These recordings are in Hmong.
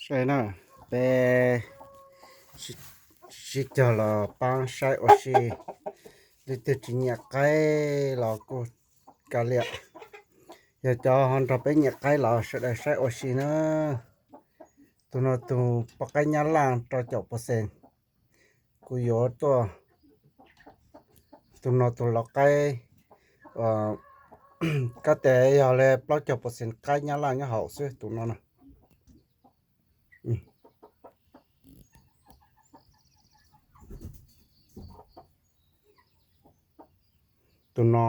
Saib na, peb sib cog los pab saib ua si. Leej twg tsis nyiam qaib los kuj kav liam, yog cov ho nrog peb nyiam qaib los sawv daws saib ua si na. Tus no tus poj qaib nyab laj rau caum pes xees. Kuv yuav tuaj tus no tus lau qaib, kab tes yog li plaub caug pes xees qaib nyab laj nyob hauv xwb tus no na. Tus no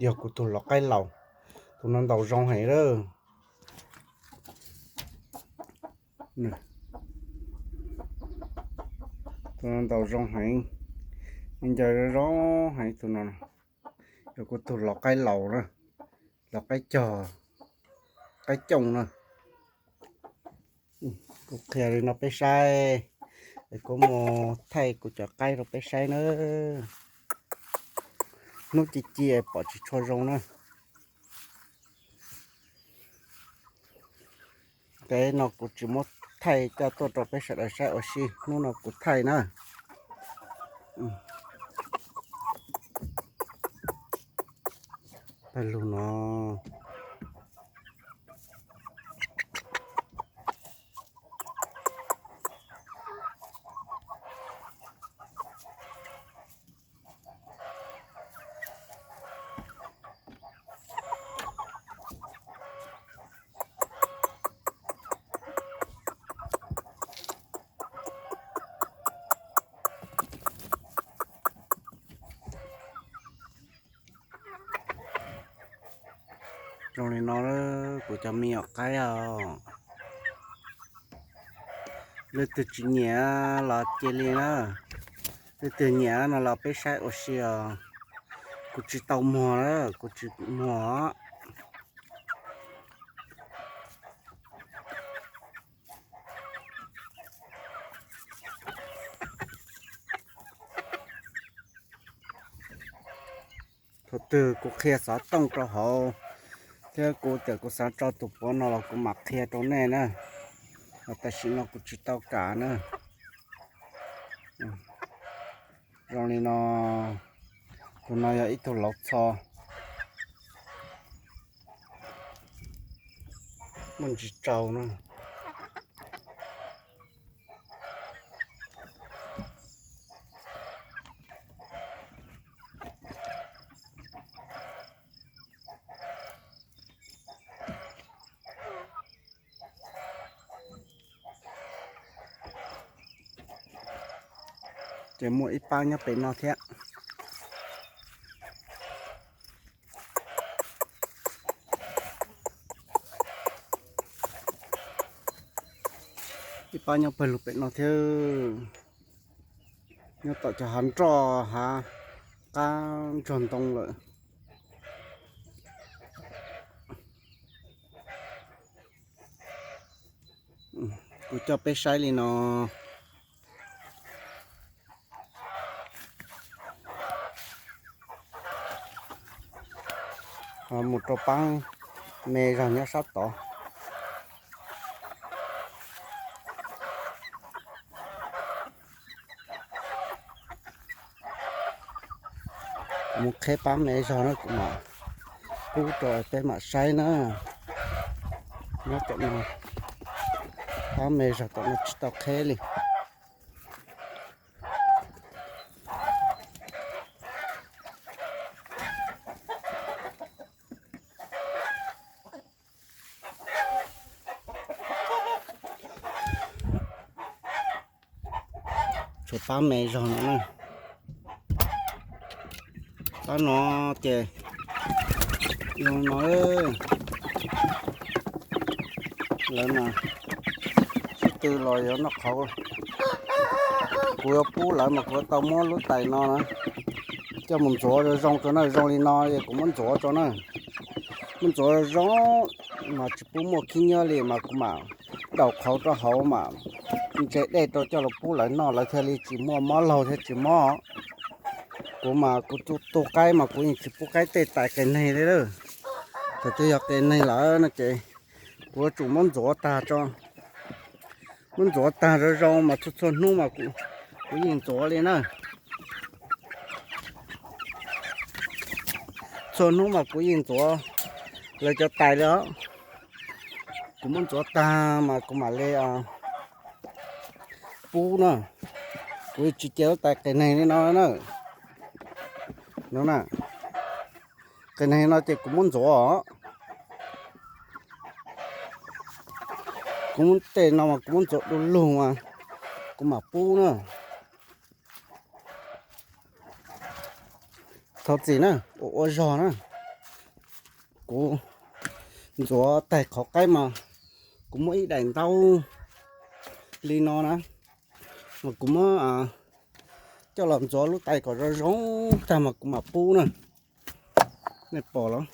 yog kuv tus lau qaib laus, tus no ntaus zoo heev lawm. Tus no ntaus zoo heev, ncaws zoo heev tus no. Yog kuv tus lau qaib laus na, lau qaib cog, qaib cooj na. Kuv qhia li no peb saib, es kuv mus thaij kuv cov qaib rau peb saib na. Hnub ci ci pom tsis tshua zoo na. Kev no kuv tsis muab thaij coj tuaj rau peb sawv daws saib ua si, hnub no kuv thaij na. Pawg lug no. Zoo li no, kuv cov me nyuam qaib os. Leej twg tsis nyiam los cia li na, leej twg nyiam no los peb saib ua si os. Kuv tsis tau muag na, kuv tsis muag. Thaum twg kuv qhia xov tooj rau hauv thiab kuv tias kuv xav tso tus puav no los kuv mam qhia rau nej na. Tam sim no kuv tsis tau kam na. Zoo li no, tus no yog ib tug lauv txho, muaj ntsis tsau na. Ces muaj ib pab nyob pem no thiab. Ib pab nyob pawg lug pem no thiab, nyob tom cov hav nroj hav qab ntsoog ntoo lawm. Kuv coj peb saib li no. Ho mus rau pab me zog nyob sab tod. Kuv mus qheb pab me zog na, kuv mam pub rau peb mam saib na. Nyob tom no, pab me zog tom no tsis tau qheb li. Tshuav pab me zog no na. Pab no ces zoo no. Lawv mas sib tw los yuav noj qhauv. Kuv yuav pub lawv mas kuv yuav tau muab lub tais no na coj mus ntxuav zoo zoo rau na, zoo li no es kuv muab ntxuav rau na. Muab ntxuav zoo mas tsis pub muaj khib nyiab li mas kuv mam daus qhauv rau hauv mas ntse dej rau coj los pub lawv noj, lawv thiaj li tsis muaj mob laug thiab tsis mob. Kuv mas kuv tu qaib mas kuv yeej tsis pub qaib tej tais qias neeg li lawm. Thaum twg yog qias neeg lawm no ces kuv yuav tsum muab ntxuav tag tso. Muab ntxuav tag zoo zoo mas txhua txhua hnub mas kuv yeej ntxuav li na. Txhua hnub mas kuv yeej ntxuav lawv cov tais li os. Kuv muab ntxuav tag mas kuv mam li pub na. Kuv tsis cia lub tais qias neeg li no na. No na, qias neeg no ces kuv muab ntxuav os. Kuv muab tej no mas kuv muab ntxuav du lug mas kuv mam pub na. Thov txim na, ua ua zog na. Kuv ntxuav tais qhauv qaib mas kuv muab ib daim ntaub li no na, mas kuv muab coj los ntxuav lub tais kom zoo zoo tag mas kuv mam pub na. Nej pom los?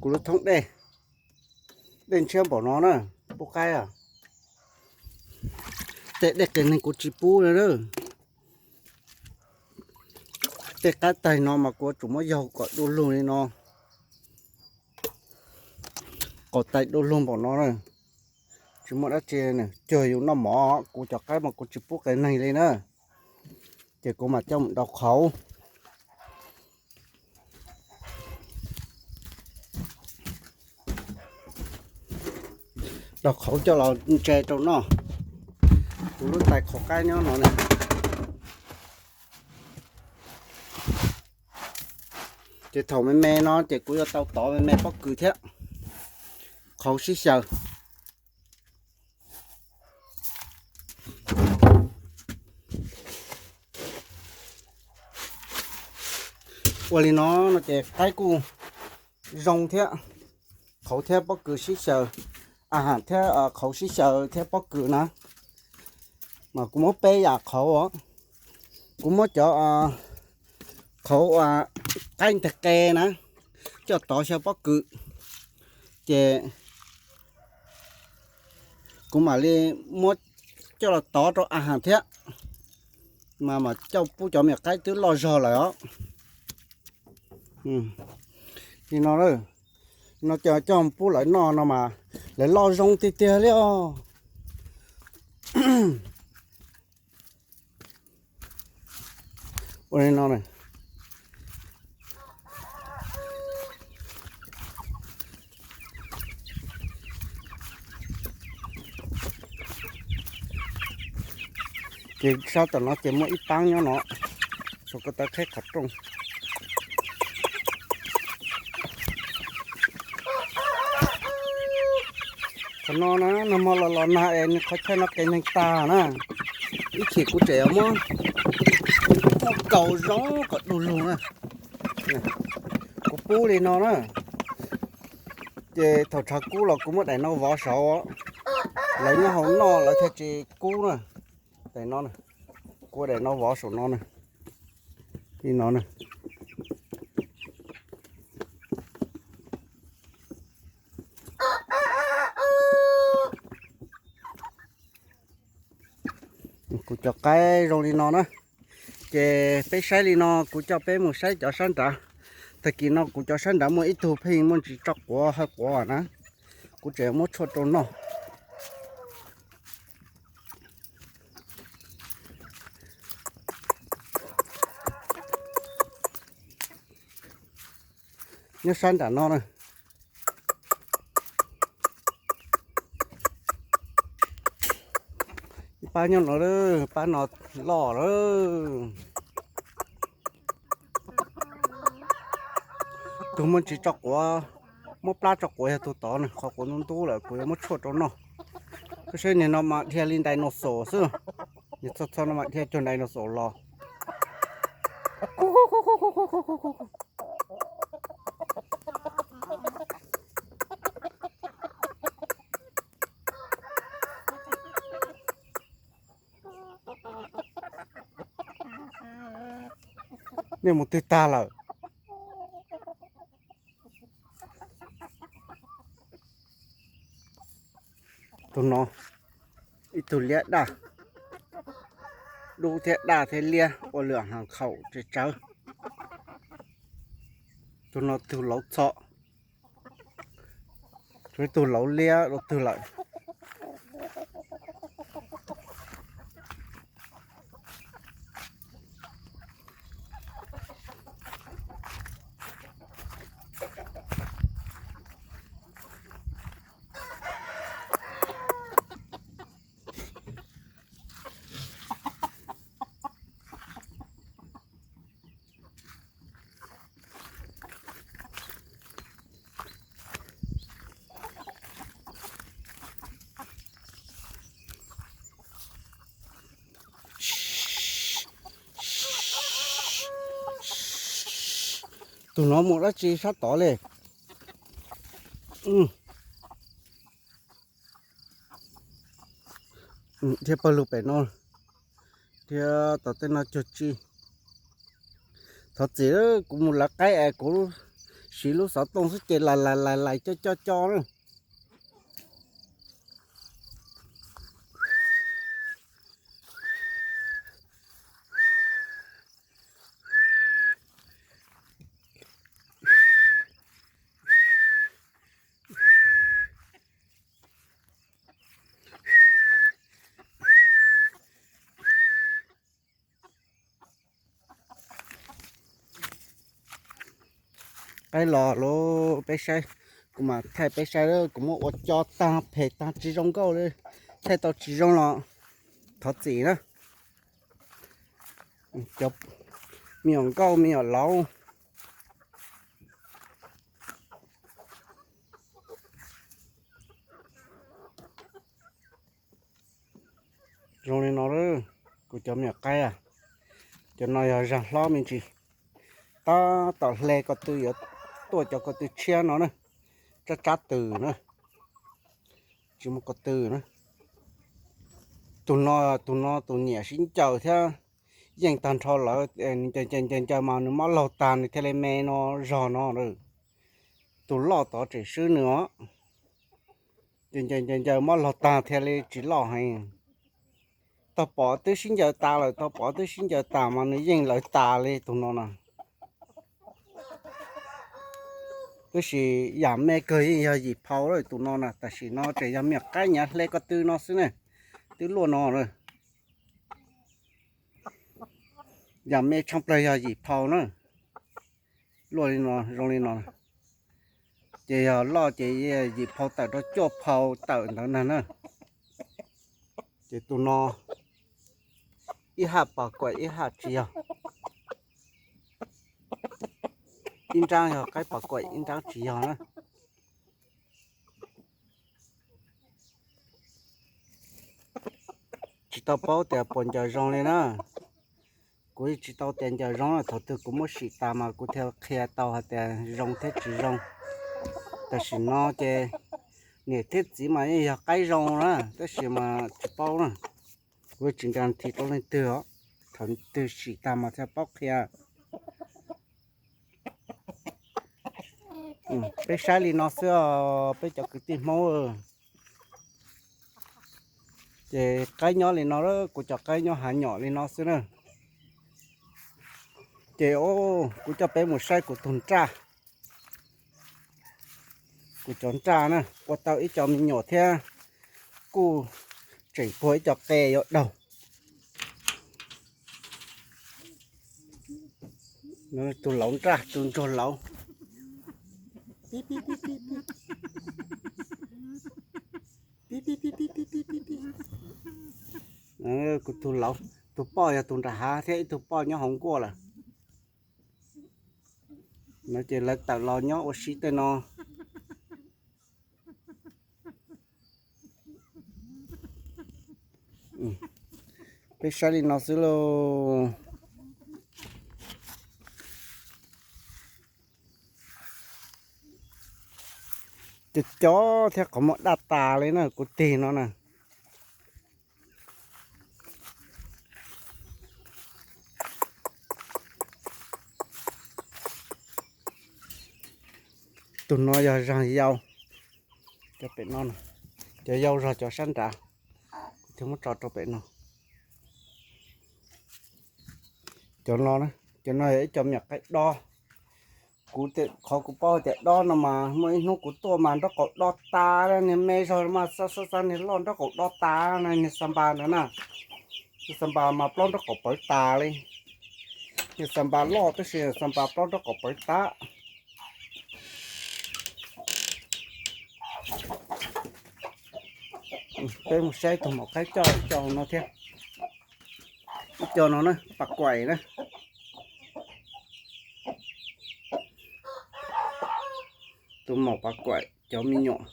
Kuv lub thoob dej, dej ntshiab npaum no na, pub qaib. Tej dej qias neeg kuv tsis pub li. Tej qaib tais no mas kuv yuav tsum muab yaug kom du lug li no, kom tais du lug npaum no na. Tsis muaj dab tsi, cuag yus noj mov. Kuv cov qaib mas kuv tsis pub qias neeg li na, ces kuv mam coj mus dau qhauv. Dau qhauv coj los ntse rau noj. Kuv lub tais qhauv qaib nyob no na. Ces thaum me me no ces kuv yuav tau tov me me pob kws thiab qhauv sib xyaw. Ua li no no ces qaib kuj zoo thiab, qhauv thiab pob kws sib xyaw, a ha thiab qhauv sib xyaw thiab pob kws na. Mas kuv muab peb yam qhauv os. Kuv muab cov qhauv qaib nteg qe na coj tov xyaw pob kws, ces kuv mam li muab coj los tov rau a ha thiab, mas mam coj pub cov me nyuam qaib twb loj zog lawm os. Li no, no coj pub lawv noj no mas lawv loj zoo tiag tiag li os. Ua li no na. Ces sab tom no ces muaj ib pab nyob no, saum ko taw qheb qhov rooj. Qhov no na, nag hmo los los nag es nws qhov chaw no qias neeg tag na. Ib chim kuv tseem yuav muab, muab kaus zoo kom du lug na. Kuv pub li no na. Ces thaum tshav kub los kuv muab daim no vov saud, lawv nyob hauv noj lawv thiaj tsis kub na. Daim no, kuv daim no vov saum no na. Li no na. Kuv cov qaib zoo li no na. Ces peb saib li no, kuv coj peb mus saib cov sab nrad. Tag kis no kuv cov sab nrad muaj ib tug pheej muaj ntsis tso quav hawv quav na. Kuv tseem muab tshuaj rau noj. Nyob sab nram no na. Ib pab nyob no, pab no loj lawm. Tus muaj ntsis tso quav, muab plab tso quav yog tus tod na, qhov quav ntub ntub lawm kuv yuav muab tshuaj rau noj. Koj saib niag no mas dhia li dinosaur xwb. Niag txho txho no mas dhia cuag dinosaur los. Nej mus twg tag lawm? Tus no, ib tug liab daj, dub thiab daj thiab liab ua lwm hais khaum tsawv tsawv. Tus no tus lauv txho, tshuav ib tug lauv liab dua twg lawm. Tus no mus dab tsi sab tod li? Thiab pawg lug pem no, thiab tom tej no cuag tsi. Thov txim, kuv mus lawv qaib es kuv siv lub xov tooj xwb ces lais lais lais lais coj coj coj na. Qaib los lawm peb saib, kuv mam thaij peb saib, kuv muab ua co tag phem tag tsis zoo nkauj li, thaij tau tsis zoo los thov txim na. Cov me nyuam nkauj me nyuam lauv. Zoo li no, kuv cov me nyuam qaib, cov no yog zag hlob me ntsis, tab tom hle ko tw yuav tuaj cov ko tw tshiab no na, tsab tsab tws na, tsis muaj ko tw na. Tus no, tus no tus nyiam sib ncaws thiab yeej tag nrho lawm, ncaws ncaws ncaws mas nws mob laug tag nws thiaj li me no zog no. Tus loj tod tseem swb nws os. Ncaws ncaws ncaws mob laug tag thiaj li tsis loj heev. Tau pom twb sib ncaws tas lawm, tau pom twb sib ncaws tas mas nws yeej lawv tas li tus no na. Tab sis yam me kawg yeej yog yim phau lawm tus no na, tam sim no tseem yog me nyuam qaib nyav hle ko tw no xwb ne, twb luaj no na. Yam me tshaj plaws yog yim phau na, luaj li no zoo li no. Ces yog loj ces yim phau tawm rau cuaj phau tawm ntawd ntag na. Ces tus no ib haj pos kuam ib haj tsis yog, ib nrab yog qaib pos kuam ib nrab tsis yog na. Tsis tau paub tias puas ncaws zoo li na. Kuv tsis tau tias ncaws zoo, thaum twg kuv muab sim tas mas kuv thiaj qhia tau hais tias zoo thiab tsis zoo. Tam sim no ces niam thiab txiv mas yeej yog qaib zoo na, tab sis mas tsis paub na. Kuv tsis nkag nthi rau leej twg os, thaum twg sim tag mas thiaj paub qhia. Peb saib li no xwb os peb cov kwv tij Hmoob. Ces qaib nyob li no, kuv cov qaib nyob hav nyom li no xwb na. Ces kuv coj peb mus saib kuv tus nraj, kuv cov nraj na, ua tau ib co me nyuam thiab, kuj tseem puag ib co qe yuav daug. Tus lauv nraj, tus ntsuag lauv. Kuv tus lauv, tus poj yog tus nram hav thiab ib tug poj nyob hauv nkuaj lawm. No ces lawv tawm los nyob ua si tej no. Peb saib li no xwb lauj. Cov cov thiab qhov muag daj tas li na, kuv tig no na. Tus no yog zag yau, cov pem no, cov yau zog cov sab nrad, kuv thiaj muab tso rau pem no. Cov no, cov no yog ib co me nyuam qaib dob. Kuv, qhov kuv paub tias dob no mas muaj ib hnub kuv tuaj mas nraub qaum dob tas, niag me zog mas xab xab xab, niag loj nraub qaum dob tas na, niag xa npas ntawd na. Niag xa npas mas plaub nraub qaum pawv tas li. Niag xa npas loj tab sis xa npas plaub nraub qaum pawv tas. Peb mus saib tus maum qaib coj ib co no thiab. Ib co no na, pas kuaim na. Tus maum pas kuaim cov me nyuam.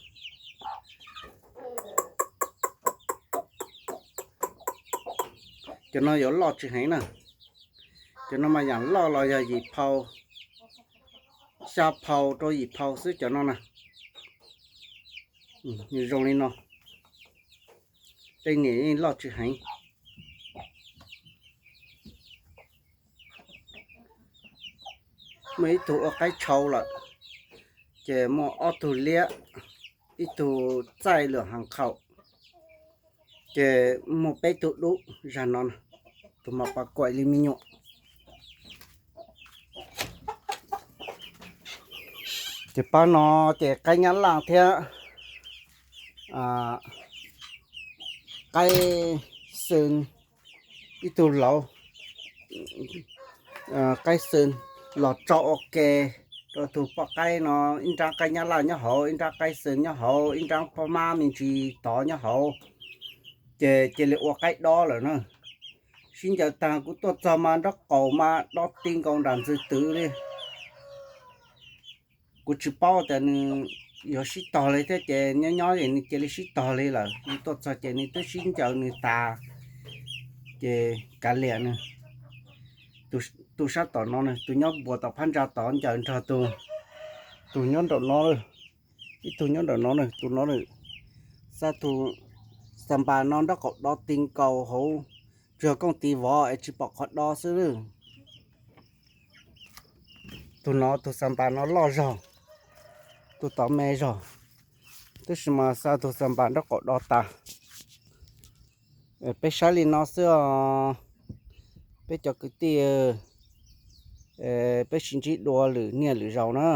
Cov no yuav loj tsis heev na. Cov no mas yam loj los yog yim phau, xya phau rau yim phau xwb cov no na. Nws zoo li no, tej niam yeej loj tsis heev. Muaj ib tug ua qaib tshau lawm, ces muaj ob tug liab, ib tug txaij lwm has khaum, ces muaj peb tug dub zag no, tus maum pas kuaim li me nyuam. Ces pab no ces qaib nyab laj thiab qaib xwm, ib tug lauv qaib xwm los tso ua ke rau tus poj qaib no, ib nrab qaib nyab laj nyob hauv, ib nrab qaib xwm nyob hauv, ib nrab poj mab me ntsis tod nyob hauv. Ces cia li ua qaib dob lawm na. Sib ncaws tag kuv tuaj txog mas nraub qaum mas dob ti nkaus nram ntxwg twm li. Kuv tsis paub tias nws yuav sib tog li thiab ces nyob nyob es nws cia li sib tog li lawm. Nws tuaj txog ces nws twb sib ncaws nws tas, ces kav liam nws. Tus sab tom no, tus nyob puag tom phab ntsa tod ncaws nrog tus, tus nyob nraum no, ib tug nyob nraum no, tus no, xa tus xa npas no nraub qaum dob ti nkaus hauv, tsuas yog kooj tis vov es tsis pom qhov dob xwb. Tus no tus xa npas no loj zog, tus tod me zog, tab sis mas xa tus xa npas nraub qaum dob tas. Peb saib li no xwb os, peb cov kwv tij, peb sib ntsib dua lwm niaj lwm zaus na.